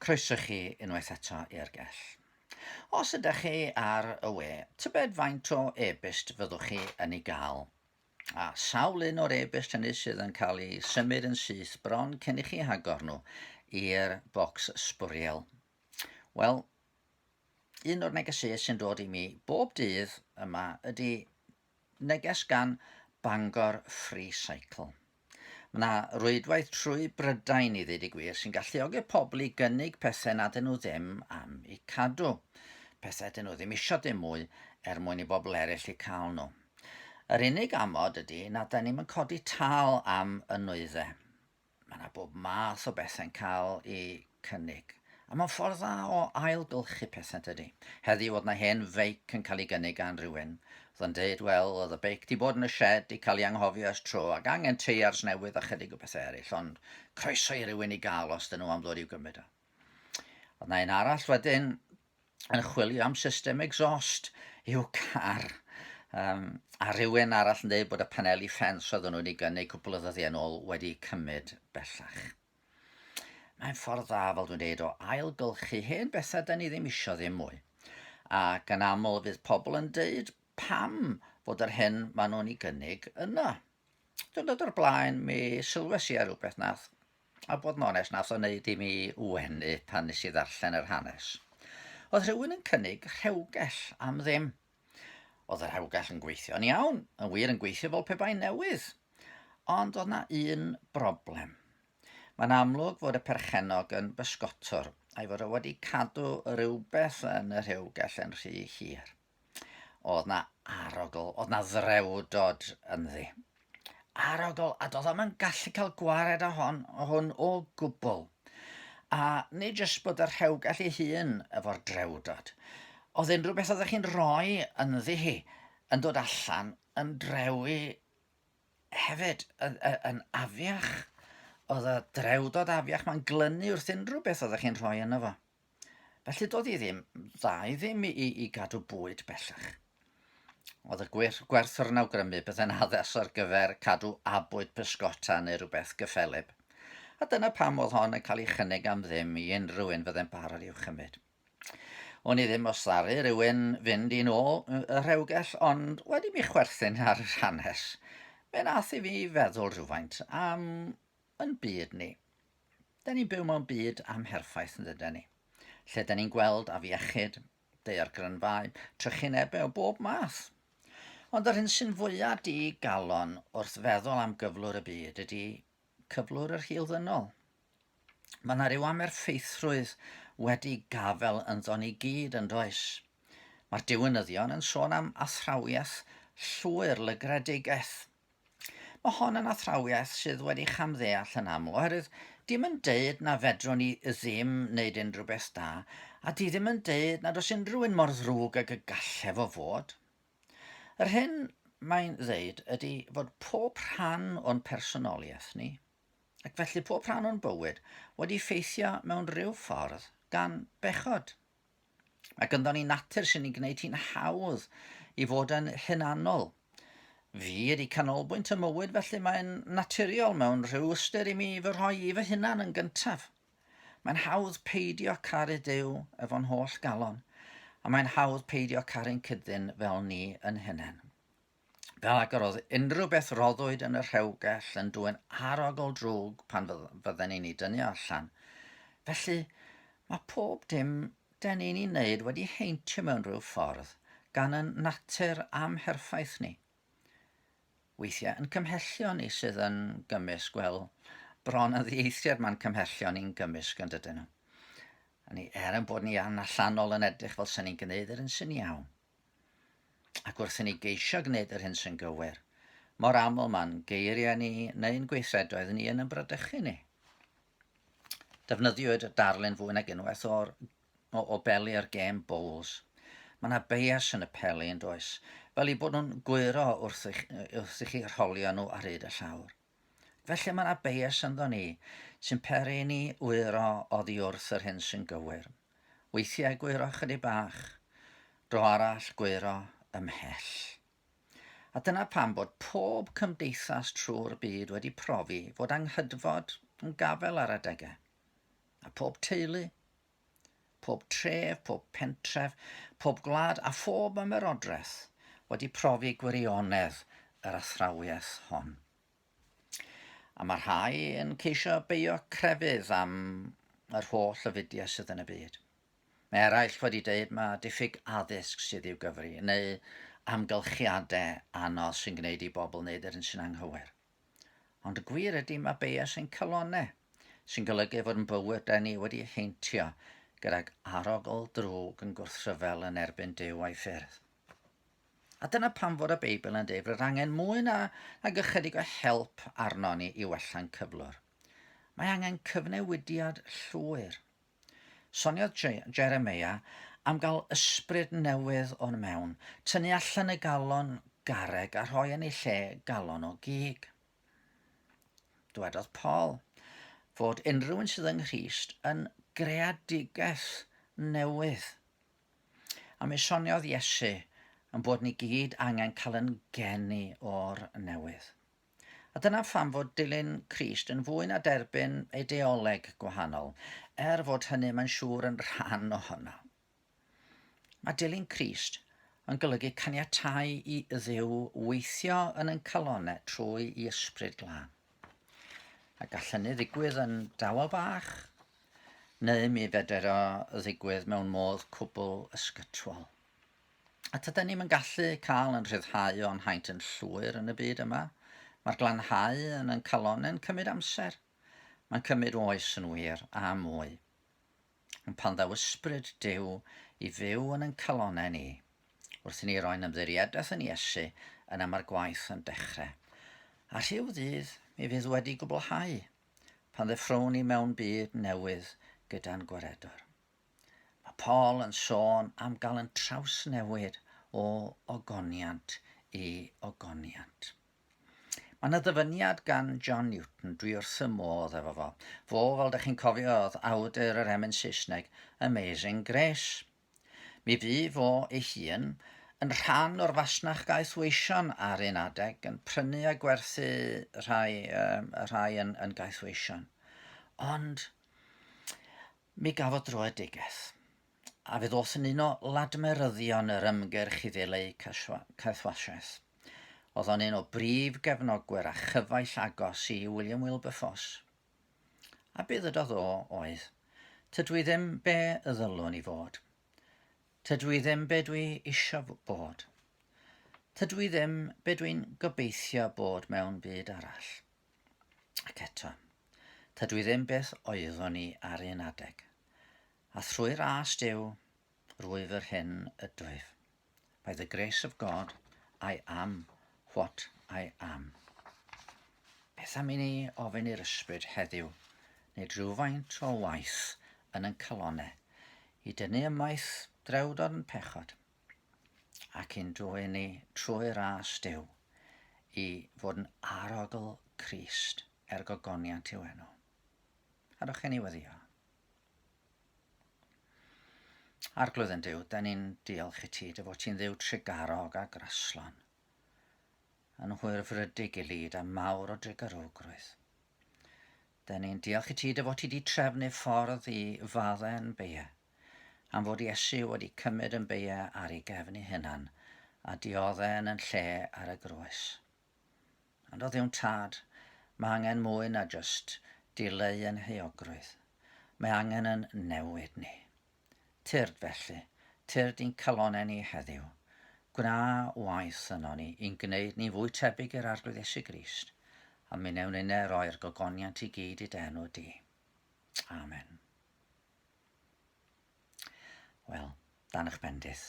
Croeso chi unwaith eto i'r gell. Os ydych chi ar y we, tybed faint o e-byst fyddwch chi yn ei gael? A sawl un o'r e-byst hynny sydd yn cael ei symud yn syth bron cyn i chi hagor nhw i'r bocs sbwriel? Wel, un o'r negeseuon sy'n dod i mi bob dydd yma ydy Neges gan Bangor Free Cycle. Mae 'na rwydwaith trwy Brydain i ddeud y gwir sy'n galluogi pobl i gynnig pethau nad ydyn nhw ddim am eu cadw. Pethau ydyn nhw ddim isio dim mwy er mwyn i bobl eraill eu cael nhw. Yr unig amod ydy nad da ni'm yn codi tâl am y nwyddau. Mae yna bob math o bethau'n cael eu cynnig. A mae'n ffordd dda o ailgylchu pethau, dydy. Heddiw oedd 'na hen feic yn cael ei gynnig gan rhywun. Oedd o'n deud, wel, oedd y beic 'di bod yn y shed, 'di cael ei anghofio ers tro, ac angen teiars newydd a chydig o bethau eraill, ond croeso i rywun i gael os 'dyn nhw am ddod i'w gymryd o. Oedd 'na un arall wedyn yn chwilio am system exhaust i'w car. Um, a rhywun arall yn dweud bod y paneli ffens oedden nhw wedi gynnig cwpl o ddyddiau yn ôl wedi cymryd bellach. Mae'n ffordd dda, fel dwi'n dweud, o ailgylchu hen bethau da ni ddim isio ddim mwy. Ac yn aml fydd pobl yn deud pam fod yr hyn maen nhw'n ei gynnig yna. Diwrnod o'r blaen, mi sylwes i ar rhywbeth nath A bod yn onest, nath o wneud i mi wenu pan nes i ddarllen yr hanes. Oedd rhywun yn cynnig rhewgell am ddim. Oedd y rhewgell yn gweithio'n iawn, yn wir yn gweithio fel pe bai'n newydd. Ond oedd na un broblem. Mae'n amlwg fod y perchennog yn bysgotwr, a'i fod o wedi cadw rhywbeth yn y rhewgell yn rhy hir. Oedd 'na arogl, oedd 'na ddrewdod ynddi. Arogl, a doedd o'm yn gallu cael gwared â hon, hwn o gwbl. A nid jyst bod y rhewgell ei hun efo'r drewdod. Oedd unrhyw beth oeddech chi'n rhoi ynddi hi yn dod allan yn drewi hefyd, yn, yn, yn afiach. Oedd y drewdod afiach mae'n glynu wrth unrhyw beth oeddech chi'n rhoi yno fo. Felly doedd hi ddim dda i ddim i, i, i gadw bwyd bellach. Oedd y gwerth, gwerthwr yn awgrymu byddai'n addas ar gyfer cadw abwyd pysgota neu rhywbeth gyffelyb. A dyna pam oedd hon yn cael ei chynnig am ddim i unrhyw un fyddai'n barod i'w chymryd. O'n i ddim os ddaru rhywun fynd i nôl y rhewgell, ond wedi mi chwerthin ar yr hanes, fe nath i fi feddwl rhywfaint am yn byd ni. Da ni'n byw mewn byd amherffaith yn dyden ni, lle da ni'n gweld afiechyd, daeargrynfâu, trychinebau o bob math. Ond yr hyn sy'n fwyaf di-galon wrth feddwl am gyflwr y byd ydy cyflwr yr hil ddynol. Mae yna rhyw amerffeithrwydd wedi gafael ynddo ni gyd yn does. Mae'r diwinyddion yn sôn am athrawiaeth llwyr lygredigaeth. Mae hon yn athrawiaeth sydd wedi chamddeall yn aml, oherwydd dim yn deud na fedrwn ni ddim wneud unrhyw beth da, a di ddim yn deud nad oes unrhyw un mor ddrwg ag y galle fo fod. Yr hyn mae'n ddeud ydy fod pob rhan o'n personoliaeth ni, ac felly pob rhan o'n bywyd, wedi ffeithio mewn rhyw ffordd gan bechod. Mae gynddon ni natur sy'n ei gwneud hi'n hawdd i fod yn hunanol. Fi ydy canolbwynt y mywyd, felly mae'n naturiol mewn rhyw ystyr i mi fy rhoi i fy hunan yn gyntaf. Mae'n hawdd peidio caru Duw efo'n holl galon, a mae'n hawdd peidio caru'n cyd-ddyn fel ni yn hunain. Fel ag yr oedd unrhyw beth roddwyd yn y rhewgell yn dwyn arogl drwg pan fydden ni'n ei dynnu allan. Felly, mae pob dim den ni'n ei wneud wedi heintio mewn rhyw ffordd gan yn natur amherffaith ni. Weithiau yn cymhellion ni sydd yn gymysg, wel, bron yn ddieithriad mae'n cymhellion ni'n gymysg yn dydyn nhw. A ni, er yn bod ni yn allanol yn edrych fel sy'n ni'n gwneud yr un sy'n iawn. Ac wrth i ni geisio gwneud yr hyn sy'n gywir, mor aml mae'n geiriau ni neu'n gweithredoedd ni yn ymbradychu ni. Defnyddiwyd y darlun fwy nag unwaith o'r, o, o beli ar gêm bowls. Mae yna beias yn y peli yn does, fel eu bod nhw'n gwyro wrth i, wrth i chi rholio nhw ar hyd y llawr. Felly mae yna bias ynddo ni sy'n peri i ni wyro oddi wrth yr hyn sy'n gywir. Weithiau gwyro chydig bach, dro arall gwyro ymhell. A dyna pam bod pob cymdeithas trwy'r byd wedi profi fod anghydfod yn gafael ar adegau. A pob teulu. pob tref, pob pentref, pob gwlad a phob ymerodraeth wedi profi gwirionedd yr athrawiaeth hon. A mae rhai yn ceisio beio crefydd am yr holl ofidiau sydd yn y byd. Mae eraill wedi deud mae diffyg addysg sydd i'w gyfri, neu amgylchiadau anodd sy'n gwneud i bobl wneud yr un sy'n anghywir. Ond y gwir ydy mae beiau sy'n calonau, sy'n golygu fod yn bywydau ni wedi heintio gydag arogl drwg yn gwrthryfel yn erbyn Duw a'i ffyrdd. A dyna pam fod y Beibl yn deud fod angen mwy na nag ychydig o help arno ni i wella'n cyflwr. Mae angen cyfnewidiad llwyr. Soniodd Jeremeia am gael ysbryd newydd o'n mewn, tynnu allan y galon garreg a rhoi yn ei lle galon o gig. Dywedodd Paul fod unrhyw un sydd yng Nghrist yn greadigaeth newydd. A mi soniodd Iesu yn bod ni gyd angen cael yn geni o'r newydd. A dyna pham fod dilyn Crist yn fwy na derbyn eideoleg gwahanol, er fod hynny mae'n siŵr yn rhan ohono. Mae dilyn Crist yn golygu caniatáu i Dduw weithio yn ein calonnau trwy i ysbryd glân. A gall hynny ddigwydd yn dawel bach, neu mi fedr o ddigwydd mewn modd cwbl ysgytwol. A tydan ni'm yn gallu cael yn rhyddhau o'n haint yn llwyr yn y byd yma. Mae'r glanhau yn yn calonnau'n cymryd amser. Mae'n cymryd oes yn wir, a mwy. Ond pan ddaw ysbryd Duw i fyw yn ein calonnau ni, wrth i ni roi'n ymddiriedaeth yn Iesu, yna mae'r gwaith yn dechrau. A rhyw ddydd mi fydd wedi gwblhau, pan ddeffrown ni mewn byd newydd gyda'n Gwaredwr. Mae Paul yn sôn am gael yn trawsnewid o ogoniant i ogoniant. Mae yna ddyfyniad gan John Newton, dwi wrth y modd efo fo. Fo, fel dych chi'n cofio, oedd awdur yr emyn Saesneg Amazing Grace. Mi fu fo ei hun yn rhan o'r fasnach gaethweision ar un adeg, yn prynu a gwerthu rhai, um, rhai yn, yn gaethweision. Ond mi gafodd droedigaeth, a fe ddoth yn un o ladmeryddion yr ymgyrch i ddileu caethwasiaeth. Oedd o'n un o brif gefnogwyr a chyfaill agos i William Wilberforce. A be ddydodd o oedd, tydw i ddim be y ddylwn i fod. Tydw i ddim be dwi isio bod. Tydw i ddim be dwi'n gobeithio bod mewn byd arall. Ac eto, tydw i ddim beth oeddwn i ar un adeg. A thrwy ras Duw, rwyf yr hyn ydwyf. By the grace of God, I am what I am. Beth am i ni ofyn i'r ysbryd heddiw, wneud rhywfaint o waith yn ein calonnau, i dynnu ymaith drewdod yn pechod, ac i'n dwyn ni trwy ras Duw i fod yn arogl Crist er gogoniant i'w enw. Adwch i ni weddio. Arglwydd yn Duw, da ni'n diolch i ti dy fod ti'n Dduw trugarog a graslon, yn hwyrfrydig i lid a mawr o drugarogrwydd. Da ni'n diolch i ti dy fod ti wedi trefnu ffordd i faddau'n beia, am fod Iesu wedi cymryd yn beia ar ei gefn ei hunan a diodde yn yn lle ar y groes. Ond o Dduw'n Tad, mae angen mwy na jyst dileu yn heuogrwydd. Mae angen yn newid ni. Tyrd felly, tyrd i'n calonnau ni heddiw. Gwna waith yno ni i'n gwneud ni fwy tebyg i'r Arglwydd Iesu Grist, a mi wnewn inne roi'r gogoniant i gyd i dy enw di. Amen. Wel, dan eich bendith.